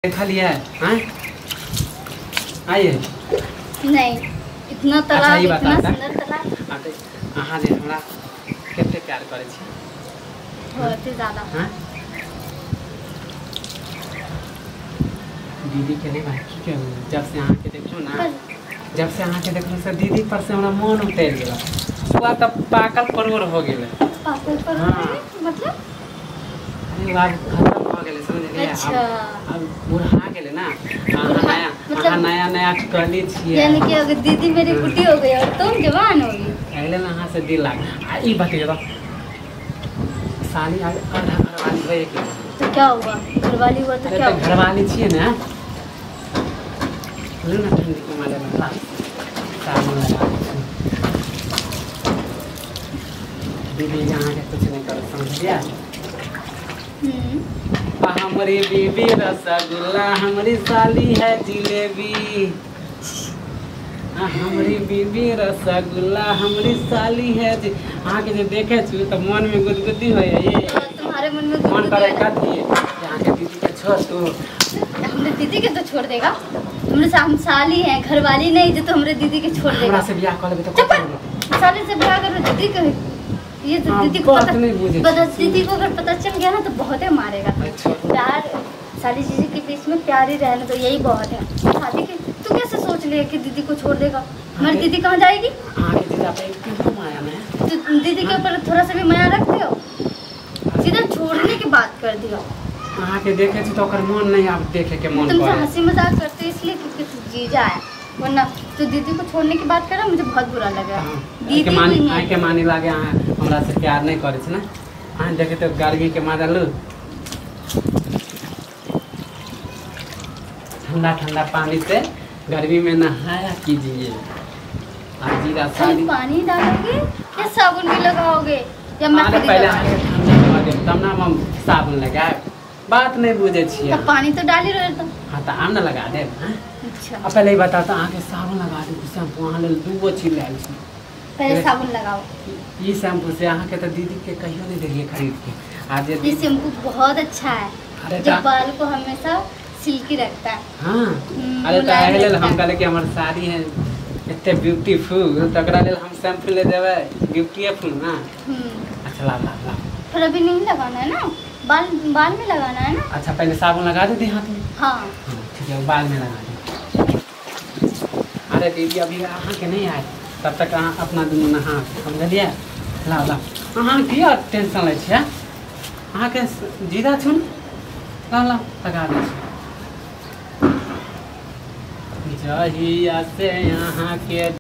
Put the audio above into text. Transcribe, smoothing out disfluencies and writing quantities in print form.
देखलियै हैं आइए नहीं इतना तालाब इतना सुंदर तालाब। अहाँ जे हमरा कते प्यार करै छी बहुत ही ज्यादा। हां दीदी के नहीं भाई की कहू, जब से अहाँ के देखलू ना, जब से अहाँ के देखलू से दीदी पर से हमरा मन उतर गेल, पूरा त पाकल परोर हो गेल। पाकल परोर मतलब अरे बाप खत्म हो गेल समझलियै। अच्छा अब बुढ़ा गेले ना, नया मतलब नया नया कली छियै, यानी कि अगर दीदी मेरी बुढ़ी हो गई और तुम जवान हो गई। पहले ना अहाँ से दिल लाग आ ई बतिया साली आधा घरवाली होय के तो क्या हुआ, घरवाली हुआ तो क्या हुआ, घरवाली छियै ना। लू ना ठंडी के मारे में साबुन लगा दीदी अहाँ के कुछ नहीं करो समझलियै। हमारी बीबी रसगुल्ला हमारी साली है जिलेबी, हमारी बीबी रसगुल्ला हमारी साली है। अहाँ के जे देखे छी तो मन में गुदगुदी होय ये, तुम्हारे मन में मन करे कथी अहाँ के दीदी के छोड़ तू, हमरे दीदी के तो छोड़ देगा, हमरे हम साली हैं घरवाली नहीं जो तो हमरे दीदी के छोड़ देगा। हमरा से बियाह कर लेबे तो साली से बियाह कर दीदी के ये तो दीदी को पता नहीं, दीदी को अगर पता चल गया ना तो बहुत ही मारेगा। प्यार साली जीजी के बीच में प्यार ही रहना तो यही बहुत है। शादी के तू कैसे सोच लिया कि दीदी को छोड़ देगा, हमारी दीदी कहाँ जाएगी? तो दीदी के ऊपर थोड़ा सा भी माया रखते हो, सीधा छोड़ने की बात कर दिया। अहाँ के देखे छी तो ओकर मन नहीं आब देखे के मन तुमसे हंसी मजाक करते इसलिए क्योंकि जीजा है, वरना तो दीदी को छोड़ने की बात कर रहा मुझे बहुत बुरा लगा। दीदी के मानी आइ के मानी लागे अहाँ हमरा से प्यार नहीं करे छी ना, अहाँ देखे तो गर्मी के मारे लू ठंडा ठंडा पानी से गर्मी में नहाया कीजिए। आज जीरा साली पानी डालोगे या साबुन भी लगाओगे या मैं खुद ही पहले ठंडा कर देब तब ना हम साबुन लगाएब, बात नहीं बुझे छियै। तो पानी तो डाली रहे तो हां त आम ना लगा देब। हां अच्छा अब पहले ही बताओ तो अहाँ के साबुन लगा दू शैम्पू अहाँ लेल दूगो चीज लायल छी, पहले साबुन लगाओ। ई शैम्पू से अहाँ के तो दीदी के कहियो नहीं देलिए खरीद के, आज ये शैम्पू बहुत अच्छा है जो बाल को हमेशा सिल्की रखता है। हां अरे तो एहि लेल हम कहले कि हमर साड़ी है एते ब्यूटीफुल तकरा लेल हम शैम्पू ले देबै ब्यूटीफुल ना। अच्छा ला ला ला, पर अभी नहीं लगाना है ना, बाल बाल में लगाना है ना। अच्छा पहले साबुन लगा दे हाथ में। हाँ ठीक है बाल में लगा दे। अरे दीदी अभी अहाँ के नहीं आए तब तक अहाँ अपना दुनू नहा समझलियै। लाओ लाओ अहाँ किया टेंशन लै छियै, अहाँके जीजा छुन लाओ लाओ लगा दै छी। जहिया से अहाँ के